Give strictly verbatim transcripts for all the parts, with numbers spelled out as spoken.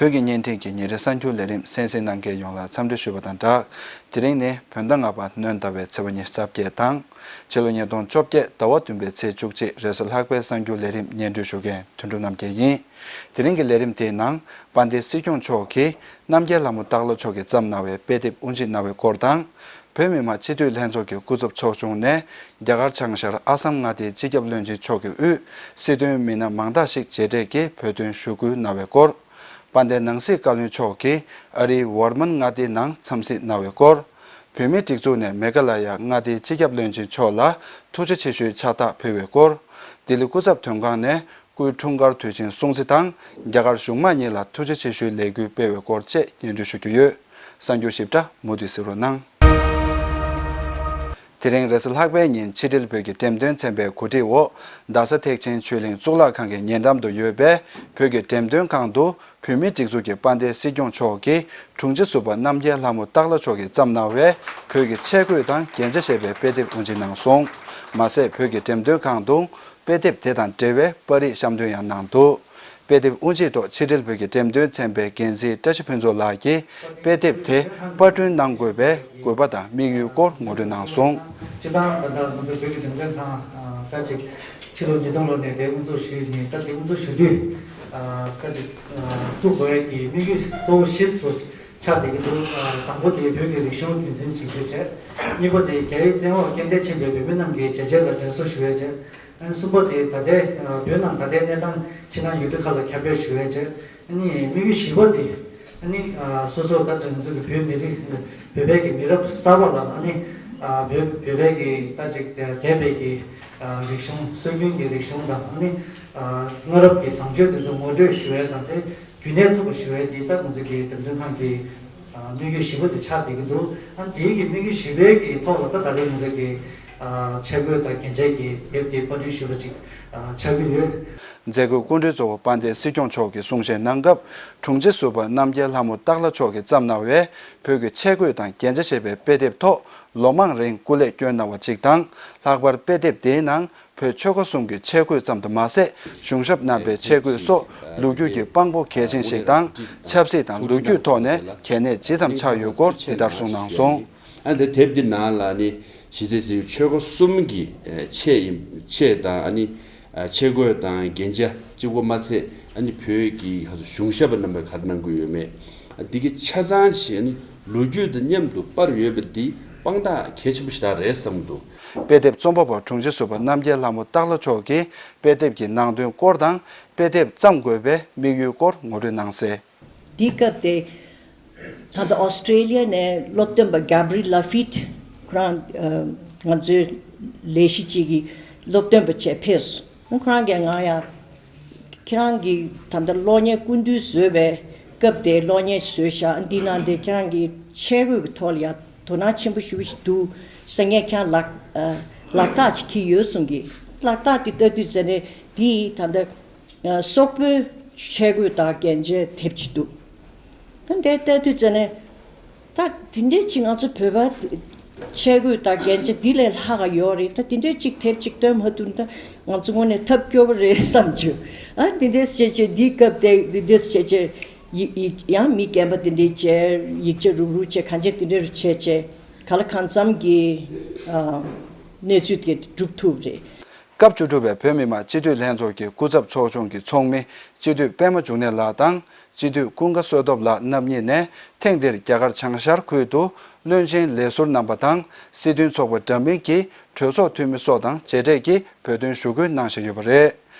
བོད་ཀྱི་བརྙན་འཕྲིན་གྱི་ཉིན་རེའི་གསར་འགྱུར་ལས་རིམ་གསན་གཟིགས་གནང་མཁན་ཡོངས་ལ་འཚམས་འདྲི་ཞུ་བ་དང་སྦྲགས། དེ་རིང་ནི་བོད་ཟླ་ལྔ་པ་སྣོན་ཟླ་བའི་ཚེས་པ་ཉི་ཤུ་རྩ་བརྒྱད་དང་། ཕྱི་ལོ་ཉིས་སྟོང་བཅོ་བརྒྱད་ཟླ་བ་བདུན་པའི་ཚེས་བཅུ་གཅིག་རེས་གཟའ་ལྷག་པའི་གསར་འགྱུར་ལས་རིམ་སྙན་སྒྲོན་ཞུ་མཁན་དོན་གྲུབ་རྣམ་རྒྱལ་ཡིན། དེ་རིང་གི་ལས་རིམ་དེའི་ནང་དཔལ་ལྡན་སྲིད་སྐྱོང་མཆོག་གིས་རྣམ་རྒྱལ་ལྷ་མོ་སྟག་ལྷ་མཆོག་གིས་བརྩམས་གནང་བའི་དཔེ་དེབ་དབུ་འབྱེད་གནང་བའི་སྐོར་དང་། བོད་མི་མང་སྤྱི་འཐུས་ལྷན་ཚོགས་ཀྱི་སྐུ་ཚབ་ཚོགས་ཆུང་ནས་རྒྱ་གར་བྱང་ཤར་ཨ་སམ་མངའ་སྡེའི་སྤྱི་ཁྱབ་བློན་ཆེན་མཆོག་གི་དབུས་སྲིད་དོན་མི་སྣ་མང་དག་ཞིག་མཇལ་འཕྲད་ཀྱིས་བོད་དོན་ཞུ་སྐུལ་གནང་བའི་སྐོར། དཔལ་ལྡན་ནང་སྲིད་བཀའ་བློན་མཆོག་གིས་ཨ་རིའི་ཝར་མན་མངའ་སྡེའི་ནང་འཚམས་གཟིགས་གནང་བའི་སྐོར། བོད་མིའི་སྒྲིག་འཛུགས་ནས་མེ་གྷ་ལ་ཡ་མངའ་སྡེའི་སྤྱི་ཁྱབ་བློན་ཆེན་མཆོག་ལ་ཐུགས་རྗེ་ཆེ་ཞུའི་ཕྱག་རྟགས་ཕུལ་བའི་སྐོར། ལྡི་ལི་སྐུ་ཚབ་དོན་ཁང་ནས་སྐུའི་འཁྲུངས་སྐར་དུས་ཆེན་སྲུང་བརྩི་དང་རྒྱ་གར་གཞུང་མང་གཉིས་ལ་ཐུགས་རྗེ་ཆེ་ཞུའི་ལས་འགུལ་སྤེལ་བའི་སྐོར་བཅས་སྙན་སྒྲོན་ཞུ་རྒྱུ་ཡོད། གསར་འགྱུར་ཞིབ་ཕྲ་མུ་མཐུད་གཟིགས་རོགས་གནང་། དེ་རིང་རེས་གཟའ་ལྷག་པའི་ཉིན་ཕྱི་དྲིལ་བོད་ཀྱི་འགྲེམས་སྟོན་ཚན་པའི་གོ་སྒྲིག་འོག་རྡ་ས་ཐེག་ཆེན་ཆོས་གླིང་གཙུག་ལག་ཁང་གི་ཉེ་འགྲམ་དུ་ཡོད་པའི་བོད་ཀྱི་འགྲེམས་སྟོན་ཁང་དུ་བོད་མིའི་སྒྲིག་འཛུགས་ཀྱི་དཔལ་ལྡན་སྲིད་སྐྱོང་མཆོག་གིས་དྲུང་ཆེ་ཟུར་པ་རྣམ་རྒྱལ་ལྷ་མོ་སྟག་ལྷ་མཆོག་གིས་བརྩམས་གནང་བའི་བོད་ཀྱི་ཆས་གོས་དང་རྒྱན་ཆ་ཞེས་པའི་དཔེ་དེབ་དབུ་འབྱེད་གནང་སོང་། མ་ཟད་བོད་ཀྱི་འགྲེམས་སྟོན་ཁང་དུ་དཔེ་དེབ་དེ་དང་འབྲེལ་བའི་པར་རིས་བཤམས་སྟོན་ཡང་གནང་འདུག་དཔེ་དེབ་དབུ་འབྱེད་ཐོག་ཕྱི་དྲིལ་བོད་ཀྱི་འགྲེམས་སྟོན་ཚན་པའི་འགན་འཛིན་བཀྲ་ཤིས་ཕུན་ཚོགས་ལགས་ཀྱིས་དཔེ་དེབ་དེ་པར་སྐྲུན་གནང་དགོས་པའི་དགོས་པ་དང་དམིགས་ཡུལ་སྐོར་ངོ་སྤྲོད་གནང་སོང་། སྤྱིར་བཏང་ད་ལྟ་ང་ཚོ་བོད་ཀྱི་འགྲེམས་སྟོན་ཁང་ད་ཅིག་ཕྱི་ལོ་ཉིས་སྟོང་ལོ་ནས་དེ་དབུ་འཛུགས་ཞུས་ནས་ད་དེ་དབུ་འཛུགས་ཞུ་དུས་ད་ཅིག་བཙུགས་དགོས་ཡས་ཀྱི་དམིགས་ཡུལ་གཙོ་བོ་བཞི་ཙམ་ཆགས་བསྡད་ཀྱི་འདུག་དང་པོ་དེ་བོད་ཀྱི་རིག་གཞུང་རྒྱུན་འཛིན་བྱེད་རྒྱུ་བྱས། གཉིས་པ་དེ་རྒྱ་ཡིག་བཙན་འོག་རྐྱེན་འདས་ཕྱིན་པའི་བོད་མི་རྣམས་ཀྱི་བྱས་རྗེས་ལ་དྲན་གསོ་ཞུ་ཡས་བྱས། ཨ་ནི་གསུམ་པ་དེ་ད་ལྟའི་བོད་ནང་ད་ལྟའི་གནས་སྟངས་ཕྱི་ནང་ཡུལ་གྲུ་ཁག་ལ་ཁྱབ་སྤེལ་ཞུ་ཡས་བྱས། ཨ་ནི་དམིགས་ཡུལ་བཞི་པ་དེ་ཨ་ནི་སོ་སོ་ད་ང་ཚོ་གི་བོད་མི་རིགས་བོད་པའི་གི་མི་རབས་གསར་པ་ལ་ཨ་ནི་བོད་བོད་པའི་གི་ད་ཅིག་འདས་པའི་གི་རིག་གཞུང་སྲོལ་རྒྱུན་གྱི་རིག་གཞུང་དང་ཨ་ནི་སྔ་རབས་ཀྱི་བཟང་སྤྱོད་དེ་ཚོ་ངོ་སྤྲོད་ཞུ་ཡས་དང་དེ། རྒྱུན་གནས་ཐུབ་པ་ཞུ་ཡས་དེ་ད་ང་ཚོ་གི་འགྲེམས་སྟོན་ཁང་གི་དམིགས་ཡུལ་བཞི་པ་དེ་ཆགས་བསྡད་ཀྱི་འདུག་ཨ་དེའི་གི་དམིགས་ཡུལ་བཞི་པའི་གི་ཐོག་ལ་ད་ད་རེས་ང་ཚོ་གི་ཆས་གོས་དང་རྒྱན་ཆའི་གི་དེབ་དེ་པར་སྐྲུན་ཞུས་པ་ཅིག་ཆགས་ཀྱི་ཡོད། མཛད་སྒོའི་སྐུ་མགྲོན་གཙོ་བོ་དཔལ་ལྡན་སྲིད་སྐྱོང་མཆོག་གིས་གསུང་བཤད་གནང་སྐབས་དྲུང་ཆེ་ཟུར་པ་རྣམ་རྒྱལ་ལྷ་མོ་སྟག་ལྷ་མཆོག་གིས་བརྩམས་གནང་བའི་བོད་ཀྱི་ཆས་གོས་དང་རྒྱན་ཆ་ཞེས་པའི་དཔེ་དེབ་ཐོག་ལོ་མང་རིང་སྐུ་ལས་བསྐྱོན་གནང་བ་ཅིག་དང་། ལྷག་པར་དཔེ་དེབ་དེའི་ནང་བོད་ཆོལ་ཁ་གསུམ་གྱི་ཆས་གོས་ཙམ་དུ་མ་ཟད། གཞུང་ཞབས་རྣམ་པའི་ཆས་གོས་སོགས་ལོ་རྒྱུས་ཀྱི་དཔང་པོ་གལ་ཆེན་ཞིག་དང་། ཆབ་སྲིད་དང་ལོ་རྒྱུས་ཐོག་ནས་གལ་གནད་ཇི་ཙམ་ཆགས་ཡོད་སྐོར་འདི་ལྟར་གསུངས་གནང་སོང་། ཨ་ནི་དེབ་འདི་ནང་ལ་ནི་གཞི་རྩའི་ཆོལ་ཁ་གསུམ་གྱི་ཆས་ཡིན་ཆས་དང་ཨ་ནི་ཆས་གོས་དང་རྒྱན་ཆ་གཅིག་པོ་མ་ཚད་ཨ་ནི་བོད་ཀྱི་གཞུང་ཞབས་རྣམ་པས་ག་རེ་གནང་གི་ཡོད་མེད། འདི་གི་ཆ་ཚང་ཞིག་ཨ་ནི་ལོ་རྒྱུས་དང་མཉམ་དུ་དཔར་ཡོད་པ་འདི་དཔང་རྟགས་གལ་ཆེན་པོ་ཞེ་དྲག་རེད་བསམ་འདུག་དཔེ་དེབ་རྩོམ་པ་པོ་དྲུང་ཆེ་ཟུར་པ་རྣམ་རྒྱལ་ལྷ་མོ་སྟག་ལྷ་མཆོག་གིས་དཔེ་དེབ་ཀྱི་ནང་དོན་སྐོར་དང་དཔེ་དེབ་བརྩམས་དགོས་པའི་དམིགས་ཡུལ་སྐོར་ངོ་སྤྲོད་གནང་གསལ། འདིའི་སྐབས་དེ་ད་ལྟ་ཨོ་སི་ཀྲེ་ལི་ཡ་ནས་སློབ་སྟོན་པ་Gabriel Lafitte ཁོ་རང་ང་ཚོའི་ལས་གཞི་གཅིག་གི་སློབ་སྟོན་པ་བྱས་ཕེབས་སོང་། ཁོ་རང་གིས་ང་ཡང་ཁྱེད་རང་གིས་ད་ལྟ་གློག་བརྙན་སྐུ་མདུན་བཟོས་པའི་སྐབས་དེའི་གློག་བརྙན་བཟོས་ཤག་འདི་ནང་དེ་ཁྱེད་རང་གི་ཆས་གོས་ཀྱི་ཐོག་ལ་ཡང་དོ་སྣང་ཆེན་པོ་ཞེ་པོ་ཞིག་འདུག་ཟེར། ངས་ཁྱེད་རང་ལག་ལག་རྟགས་ཅིག་འཁྱེར་ཡོད་གསུང་གི། ལག་རྟགས་དེ་ལྟ་དུས་ཙམ་ནས་དེ་ད་ལྟ་སོག་པོའི་ཆས་གོས་དང་རྒྱན་ཆའི་དེབ་ཅིག་འདུག་ཨ་འདི་ལྟ་དུས་ཙམ་ནས། ད་དེ་འདྲའི་ཅིག་ང་ཚོ་བོད་པ་ཆས་གོས་དང་རྒྱན་ཆ་འདི་ལས་ལྷག་ག་ཡོད་རེད། ད་དེ་འདྲའི་ཅིག་དེབ་ཅིག་སྟོན་མ་ཐུབ་ན་ད་ང་ཚོ་དངོས་གནས་ཐབས་སྐྱོ་པོ་རེད་བསམ་བྱུང་། ཨ་དེ་འདྲའི་བྱས་བྱས་འདིའི་སྐབས་དེ་འདི་འདྲའི་བྱས་བྱས་ཡིག་ཡིག་ཡང་མི་རྒན་པ་དེ་འདྲའི་བྱས་ཡིག་ཆ་རུག་རུག་བྱས་གང་བྱས་དེ་འདྲའི་བྱས་བྱས་ག་ལ་གང་འཚམ་གྱི་ཨ་གནས་ཚུལ་དེ་སྒྲུབ་ཐུབ་རེད། སྐབས་བཅུ་དྲུག་པའི་བོད་མི་མང་སྤྱི་འཐུས་ལྷན་ཚོགས་ཀྱི་སྐུ་ཚབ་ཚོགས་ཆུང་གི་ཚོགས་མི་སྤྱི་འཐུས་པད་མ་འབྱུང་གནས་ལགས་དང་། སྤྱི་འཐུས་ཀུན་དགའ་བསོད་སྟོབས་ལགས་རྣམ་གཉིས་ནས་ཐེངས་འདིར་རྒྱ་གར་བྱང་ཤར་ཁུལ་དུ་བློན་ཆེན་ལས་ཟུར་རྣམ་པ་དང་སྲིད་དོན་ཚོགས་པ་འདྲ་མིན་གྱི་གྲོས་ཚོགས་འཐུས་མི་སོགས་དང་མཇལ་འཕྲད་ཀྱིས་བོད་དོན་ཞུ་སྐུལ་གནང་བཞིན་ཡོད་པ་རེད།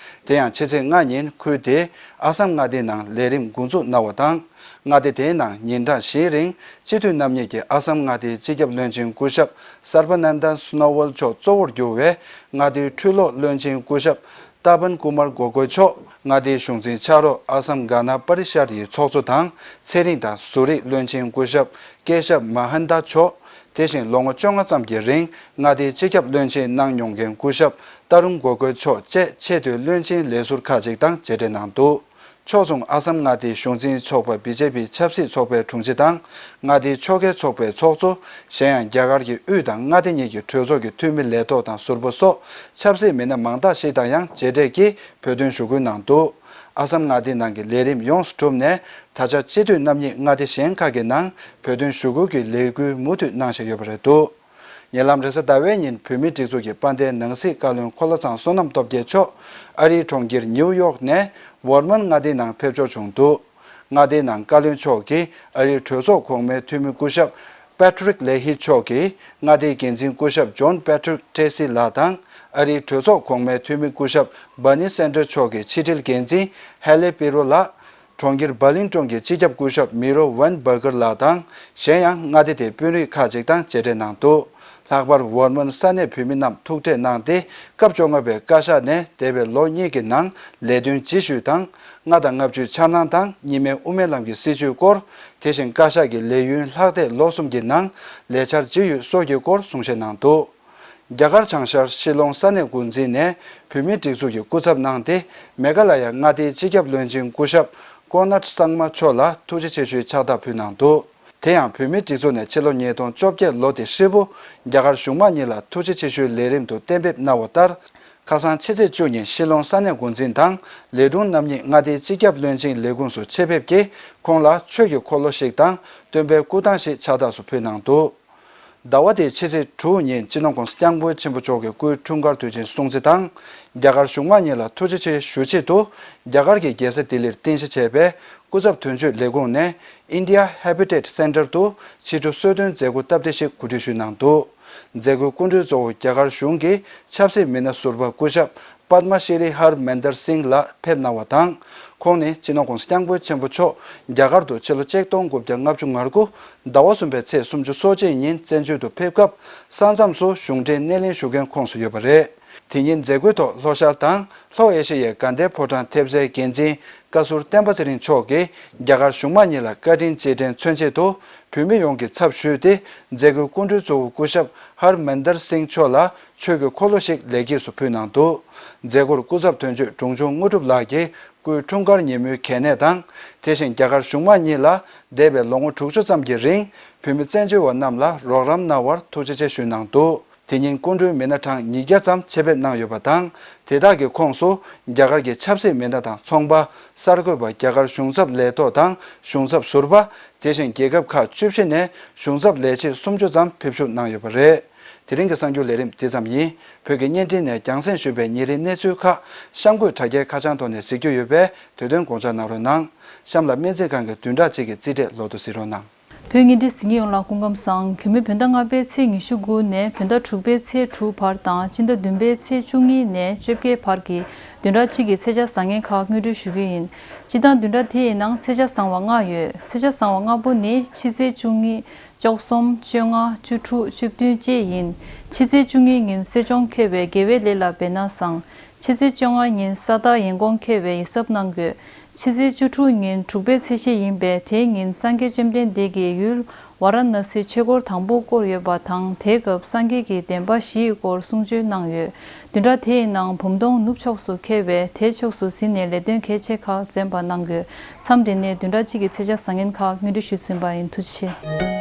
དེ་ཡང་ཕྱི་ཚེས་ལྔ་ཉིན་ཁུལ་དེའི་ཨ་སམ་མངའ་སྡེའི་ནང་ལས་རིམ་འགོ་འཛུགས་གནང་བ་དང་། མངའ་སྡེ་དེའི་ནང་ཉིན་གྲངས་བཞིའི་རིང་སྤྱི་འཐུས་རྣམ་གཉིས་ཀྱིས་ཨ་སམ་མངའ་སྡེའི་སྤྱི་ཁྱབ་བློན་ཆེན་སྐུ་ཞབས་སར་བ་ནན་དཱ་སོ་ནོ་ཝལ་མཆོག་གཙོ་བོར་གྱུར་བའི་མངའ་སྡེའི་ཁྲུའུ་ལོག་བློན་ཆེན་སྐུ་ཞབས་ཏཱ་པན་ཀུ་མར་གོ་གོའི་མཆོག་མངའ་སྡེའི་གཞུང་འཛིན་ཕྱག་རོགས་ཨ་སམ་གྷ་ན་པ་རི་ཤར་ཡི་ཚོགས་གཙོ་དང་ཚན་རིག་དང་བཟོ་རིག་བློན་ཆེན་སྐུ་ཞབས་ཀེ་ཤབ་མ་ཧན་དཱ་མཆོག་དེ་བཞིན་ལོ་ངོ་བཅོ་ལྔ་ཙམ་གྱི་རིང་མངའ་སྡེའི་སྤྱི་ཁྱབ་བློན་ཆེན་གནང་མྱོང་མཁན་སྐུ་ཞབས་ཏཱ་རུང་གོ་གོའི་མཆོག་བཅས་ཆེས་མཐོའི་བློན་ཆེན་ལས་ཟུར་ཁག་ཅིག་དང་མཇལ་འཕྲད་གནང་འདུག་ཕྱོགས་མཚུངས་ཨ་སམ་མངའ་སྡེའི་གཞུང་འཛིན་ཚོགས་པ་བི་ཇེ་པི་ཆབ་སྲིད་ཚོགས་པའི་དྲུང་ཆེ་དང་མངའ་སྡེའི་ཕྱོགས་འགལ་ཚོགས་པའི་ཚོགས་གཙོ། གཞན་ཡང་རྒྱ་གར་གྱི་དབུས་དང་མངའ་སྡེ་གཉིས་ཀྱི་གྲོས་ཚོགས་ཀྱི་འཐུས་མི་ལས་ཐོག་དང་ཟུར་པ་སོགས་ཆབ་སྲིད་མི་སྣ་མང་དག་ཞིག་དང་ཡང་མཇལ་འཕྲད་ཀྱིས་བོད་དོན་ཞུ་སྐུལ་གནང་འདུག་ཨ་སམ་མངའ་སྡེའི་ནང་གི་ལས་རིམ་ཡོངས་སུ་གྲུབ་ནས། ད་ཆ་སྤྱི་འཐུས་རྣམ་གཉིས་མངའ་སྡེ་གཞན་ཁག་གི་ནང་བོད་དོན་ཞུ་སྐུལ་གྱི་ལས་འགུལ་མུ་མཐུད་གནང་བཞིན་ཡོད་པ་རེད་འདུག་ཉེ་ལམ་རེས་གཟའ་ཟླ་བའི་ཉིན་བོད་མིའི་སྒྲིག་འཛུགས་ཀྱི་དཔལ་ལྡན་ནང་སྲིད་བཀའ་བློན་འཁོར་ལོ་ཚང་བསོད་ནམས་སྟོབས་རྒྱལ་མཆོག་ཨ་རིའི་གྲོང་ཁྱེར་ནིའུ་ཡོག་ནས་ཝར་མན་མངའ་སྡེའི་ནང་ཕེབས་འབྱོར་བྱུང་འདུག་མངའ་སྡེའི་ནང་བཀའ་བློན་མཆོག་གིས་ཨ་རིའི་གྲོས་ཚོགས་གོང་མའི་འཐུས་མི་སྐུ་ཞབས་པེ་ཏྲིག་ལེ་ཧི་མཆོག་གིས་མངའ་སྡེའི་འགན་འཛིན་སྐུ་ཞབས་ཇོན་པེ་ཏྲིག་ཏྲེ་སི་ལགས་དང་། ཨ་རིའི་གྲོས་ཚོགས་གོང་མའི་འཐུས་མི་སྐུ་ཞབས་སྦར་ནི་སན་ཏྲར་མཆོག་གིས་ཕྱི་དྲིལ་འགན་འཛིན་ཧེ་ལེ་པི་རོ་ལགས། གྲོང་ཁྱེར་བྷར་ལིང་ཏོན་གྱི་སྤྱི་ཁྱབ་སྐུ་ཞབས་མི་རོ་ཝན་བྷར་གར་ལགས་དང་། གཞན་ཡང་མངའ་སྡེ་དེའི་དཔོན་རིགས་ཁག་ཅིག་དང་མཇལ་འཕྲད་གནང་འདུག་ལྷག་པར་ཝར་མན་ས་གནས་བོད་མི་རྣམས་ཐུག་འཕྲད་གནང་སྟེ། སྐབས་བཅོ་ལྔ་པའི་བཀའ་ཤག་ནས་འདས་པའི་ལོ་གཉིས་ཀྱི་ནང་ལས་དོན་ཇི་ཞུས་དང་། ལྔ་དང་ལྔ་བཅུའི་འཆར་སྣང་དང་གཉིས་སྨན་དབུ་མའི་ལམ་གྱི་སྲིད་བྱུས་སྐོར། དེ་བཞིན་བཀའ་ཤག་གི་ལས་ཡུན་ལྷག་བསྡད་ལོ་གསུམ་གྱི་ནང་ལས་འཆར་ཇི་ཡོད་སོགས་ཀྱི་སྐོར་གསུང་བཤད་གནང་འདུག་རྒྱ་གར་བྱང་ཤར་ཤི་ལོང་ས་གནས་འགོ་འཛིན་ནས་བོད་མིའི་སྒྲིག་འཛུགས་ཀྱི་སྐུ་ཚབ་གནང་སྟེ། མེ་ག་ལ་ཡ་མངའ་སྡེའི་སྤྱི་ཁྱབ་བློན་ཆེན་སྐུ་ཞབས་ཀོ་ནར་སངས་མ་མཆོག་ལ་ཐུགས་རྗེ་ཆེ་ཞུའི་ཕྱག་རྟགས་ཕུལ་གནང་འདུག་དེ་ཡང་བོད་མིའི་སྒྲིག་འཛུགས་ནས་ཕྱི་ལོ་ཉིས་སྟོང་བཅོ་བརྒྱད་ལོ་དེ་ཧྲིལ་པོ་རྒྱ་གར་གཞུང་མང་གཉིས་ལ་ཐུགས་རྗེ་ཆེ་ཞུའི་ལས་རིམ་དུ་གཏན་འབེབས་གནང་བ་ལྟར། ཁ་སང་ཕྱི་ཚེས་བཅུ་ཉིན་ཤི་ལོང་ས་གནས་འགོ་འཛིན་དང་ལས་དྲུང་རྣམ་གཉིས་མངའ་སྡེའི་སྤྱི་ཁྱབ་བློན་ཆེན་ལས་ཁུངས་སུ་ཆེད་ཕེབས་ཀྱིས་ཁོང་ལ་ཆོས་ཀྱི་འཁོར་ལོ་ཞིག་དང་སྟོན་པའི་སྐུ་ཐང་ཞིག་ཕྱག་རྟགས་སུ་ཕུལ་གནང་འདུག་ཟླ་བ་འདིའི་ཕྱི་ཚེས་དྲུག་ཉིན་སྤྱི་ནོར་༸གོང་ས་༸སྐྱབས་མགོན་ཆེན་པོ་མཆོག་གི་སྐུའི་འཁྲུངས་སྐར་དུས་ཆེན་སྲུང་བརྩི་དང་། རྒྱ་གར་གཞུང་མང་གཉིས་ལ་ཐུགས་རྗེ་ཆེ་ཞུ་ཆེད་དུ། རྒྱ་གར་གྱི་རྒྱལ་ས་ལྡི་ལིར་རྟེན་གཞི་བྱས་པའི་སྐུ་ཚབ་དོན་གཅོད་ལས་ཁུངས་ནས་India Habitat Center དུ་ཕྱི་དྲོ་གསོལ་སྟོན་མཛད་སྒོ་སྟབས་བདེ་ཞིག་གོ་སྒྲིག་ཞུས་གནང་འདུག་མཛད་སྒོའི་སྐུ་མགྲོན་གཙོ་བོ་རྒྱ་གར་གཞུང་གི་ཆབ་སྲིད་མི་སྣ་ཟུར་པ་སྐུ་ཞབས་པདྨ་ཤྲི་ཧར་མན་དར་སིང་ལགས་ཕེབས་གནང་བ་དང་། ཁོང་ནི་སྤྱི་ནོར་༸གོང་ས་༸སྐྱབས་མགོན་ཆེན་པོ་མཆོག་རྒྱ་གར་དུ་ཕྱི་ལོ་ཆིག་སྟོང་དགུ་བརྒྱ་ལྔ་བཅུ་ང་དགུ་ཟླ་བ་གསུམ་པའི་ཚེས་སོ་གཅིག་ཉིན་བཙན་བྱོལ་དུ་ཕེབས་སྐབས་ས་མཚམས་སུ་གཞུང་འབྲེལ་སྣེ་ལེན་ཞུ་མཁན་ཁོངས་སུ་ཡོད་པ་རེད། དེ་ཉིན་མཛད་སྒོའི་ཐོག་ལྷོ་ཤར་དང་ལྷོ་ཨེ་ཤེ་ཡའི་དགའ་ལྡན་ཕོ་བྲང་ཐེབས་རྩའི་འགན་འཛིན་བཀའ་ཟུར་བསྟན་པ་ཚེ་རིང་མཆོག་གིས་རྒྱ་གར་གཞུང་མང་གཉིས་ལ་བཀའ་དྲིན་རྗེས་དྲན་མཚོན་ཆེད་དུ་བོད་མི་ཡོངས་ཀྱི་ཚབ་ཞུས་ཏེ། མཛད་སྒོའི་སྐུ་མགྲོན་གཙོ་བོ་སྐུ་ཞབས་ཧར་མན་དར་སིང་མཆོག་ལ་ཆོས་ཀྱི་འཁོར་ལོ་ཞིག་ལེགས་སྐྱེས་སུ་ཕུལ་གནང་འདུག་མཛད་སྒོར་སྐུ་ཚབ་དོན་གཅོད་དྲུང་ཆུང་དངོས་གྲུབ་ལགས་ཀྱིས་སྐུའི་འཁྲུངས་སྐར་ཉིན་མོའི་གལ་གནད་དང་། དེ་བཞིན་རྒྱ་གར་གཞུང་མང་གཉིས་ལ་འདས་པའི་ལོ་ངོ་དྲུག་ཅུ་ཙམ་གྱི་རིང་བོད་མི་བཙན་བྱོལ་བ་རྣམས་ལ་རོགས་རམ་གནང་བར་ཐུགས་རྗེ་ཆེ་ཞུས་གནང་འདུག་དེ་ཉིན་སྐུ་མགྲོན་མི་སྣ་གྲངས་ཉིས་བརྒྱ་ཙམ་ཆེད་ཕེབས་གནང་ཡོད་པ་དང་། དེ་དག་གི་ཁོངས་སུ་རྒྱ་གར་གྱི་ཆབ་སྲིད་མི་སྣ་དང་ཚོང་པ། གསར་འགོད་པ། རྒྱ་གར་གཞུང་ཚབ་ལས་ཐོག་དང་གཞུང་ཚབ་ཟུར་པ། དེ་བཞིན་རྒྱལ་ཁབ་ཁག་བཅུ་བཞི་ནས་གཞུང་ཚབ་ལས་བྱེད་སུམ་ཅུ་ཙམ་ཕེབས་ཞུགས་གནང་ཡོད་པ་རེད། དེ་རིང་གི་གསར་འགྱུར་ལས་རིམ་འདི་ཙམ་ཡིན། བོད་ཀྱི་བརྙན་འཕྲིན་ནས་རྒྱང་སྲིང་ཞུས་པའི་ཉིན་རེའི་གནས་ཚུལ་ཁག་གཤམ་འཁོད་དྲ་རྒྱའི་ཁ་བྱང་ཐོག་ནས་གཟིགས་རྒྱུ་ཡོད་པས། དེ་དོན་དགོངས་འཇགས་གནང་རོགས་གནང་། གཤམ་ལ་སྨན་རྩིས་ཁང་གི་བདུན་ཕྲག་གཅིག་གི་རྩིས་འབྲས་ལོག་ཏུ་གཟིགས་རོགས་གནང་། བོད་བརྙན་འཕྲིན་གཟིགས་མཁན་ཡོངས་ལ་སྐུ་ཁམས་བཟང་། གུས་མོས་བོད་ཟླ་ལྔ་པའི་ཚེས་ཉི་ཤུ་དགུ་ནས་བོད་ཟླ་དྲུག་པའི་ཚེས་དྲུག་བར་དང་སྤྱི་ཟླ་བདུན་པའི་ཚེས་བཅུ་གཉིས་ནས་བཅོ་བརྒྱད་བར་གྱི་བདུན་ཕྲག་གཅིག་གི་ཚེས་ཆ་བཟང་ངན་ཁག་དངོས་སྤྲོད་ཞུ་རྒྱུ་ཡིན། སྤྱིར་བཏང་བདུན་ཕྲག་དེའི་ནང་ཚེས་ཆ་བཟང་བ་ལྔ་ཡོད། ཚེས་ཆ་བཟང་བ་ལྔ་པོ་ནི་ཕྱི་ཚེས་བཅུ་གཉིས། བཅུ་གསུམ། བཅོ་ལྔ། བཅུ་དྲུག་བཅུ་བདུན་བཅས་ཡིན། ཕྱི་ཚེས་བཅུ་གཉིས་ཉིན་གསོ་སྦྱོང་འཁེལ་བས་དགེ་བའི་ལས་ལ་འབད་ན་བཟང་། ཕྱི་ཚེས་བཅོ་ལྔ་ཉིན་ས་བདག་ཡན་གོང་འཁེལ་བས་ཡིད་གཟབ་གནང་དགོས། ཕྱི་ཚེས་བཅུ་དྲུག་ཉིན་དྲུག་པའི་ཚེས་གཞི་ཡིན་པས་དེའི་ཉིན་སངས་རྒྱས་བཅོམ་ལྡན་འདས་ཀྱིས་ཡུལ་ཝཱ་ར་ཎ་སིའི་ཆོས་འཁོར་དང་པོ་བསྐོར་ཡོད་པ་དང་། དེའི་སྐབས་སངས་རྒྱས་ཀྱིས་བདེན་པ་བཞིའི་སྐོར་གསུང་ཆོས་གནང་ཡོད། བདུན་ཕྲག་དེའི་ནང་བུམ་སྟོང་ནུབ་ཕྱོགས་སུ་འཁེལ་བས་དེ་ཕྱོགས་སུ་གཟིགས་ནས་ལས་དོན་གལ་ཆེ་ཁག་འཛེམ་པ་གནང་དགོས། མཚམས་དེ་ནས་བདུན་ཕྲག་གཅིག་གི་ཚེས་ཆ་བཟང་ངན་ཁག་དངོས་འབྲེལ་ཞུས་ཟིན་པ་ཡིན། ཐུགས་རྗེ་ཆེ།